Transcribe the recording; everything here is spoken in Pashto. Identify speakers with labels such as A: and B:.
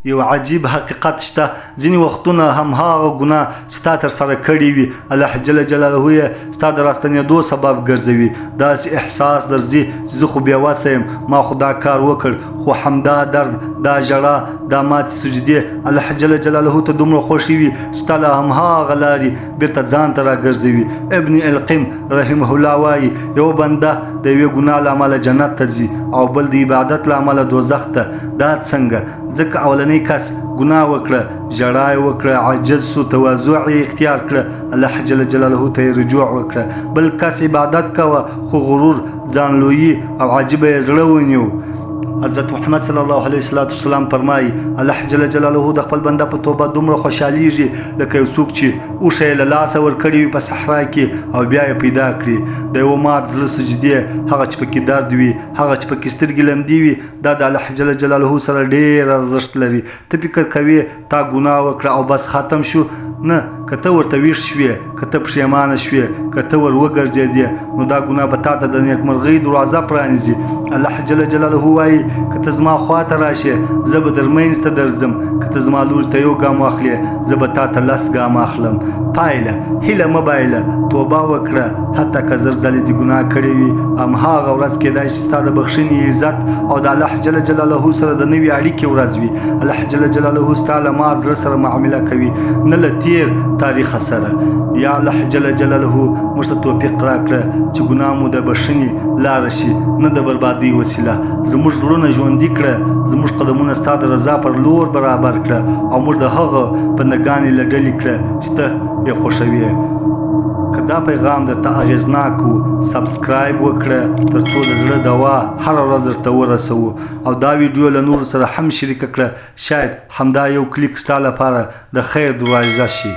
A: یو عجیب حقیقت شته، ځینې وختونه هم هغه ګناه چې تا ترسره کړې وي، الله جل جلاله یې ستا د راستنېدو سبب ګرځوي. داسې احساس درځي چې زه خو بې وسه یم، ما خو دا کار وکړ، خو همدا درد، دا ژړا، دا ماتې سجدې الله جل جلاله ته دومره خوښې وي چې تا له هماغه لارې بیرته ځان ته راګرځوي. ابن القیم رحمه الله وایي، یو بنده د یوې ګناه له امله جنت ته ځي او بل د عبادت له امله دوزخ ته. دا څنګه؟ ځکه اولنی کس ګناه وکړه، ژړا یې وکړه، عاجز شو، تواضع یې اختیار کړه، الله جل جلاله ته یې رجوع وکړه. بل کس عبادت کاوه، خو غرور، ځان لویي او عجیبه یې زړه ونیو. حضرت محمد صلی الله علیه وسلم فرمایي، الله جل جلاله د خپل بنده په توبه دومره خوشحالیږي لکه یو څوک چې اوښه یې له لاسه ورکړې وي په صحرا کې او بیا یې پیدا کړي. د یوه مات زړه سجدې، هغه چې پکې درد وي، هغه چې پکې سترګې لمدې وي، دا د الله جل جلاله سره ډېر ارزښت لري. ته فکر کوې تا ګناه وکړه او بس ختم شو؟ نه، که ته ورته ویښ شوې، که ته پښېمانه شوې، که ته ور وګرځېدې، نو دا ګناه به تا ته د نیکمرغۍ دروازه پرانیزي. الله جل جلاله وایي، که ته زما خواته راشې، زه به در منځ ته درځم. که ته زما لوري ته یو ګام واخلې، زه به تا ته لس ګامه اخلم. پایله، هیله مه بایله، توبه وکړه، حتی که زر ځلې دې ګناه کړې وي، هم هغه ورځ کېدای شي ستا د بخښنې عزت او د الله جل جلاله سره د نوې اړیکې ورځ وي. الله جل جلاله ستا له مات زړه سره معامله کوي، نه له تېر تاریخ سره. یا الله جل جلاله، موږ ته توفیق راکړه چې ګناه مو د بخښنې لاره شي، نه د بربادۍ وسیله. زموږ زړونه ژوندي کړه، زموږ قدمونه ستا د رضا پر لور برابر کړه، او موږ د هغه بندګانې له ډلې کړه چې ته یې خوښوې. که دا پیغام درته اغېزناک و، سبسکرایب وکړه ترڅو د زړه دوا هره ورځ درته ورسوو، او دا ویډیو له نورو سره هم شریکه کړه. شاید همدا یو کلیک ستا لپاره د خیر دروازه شي.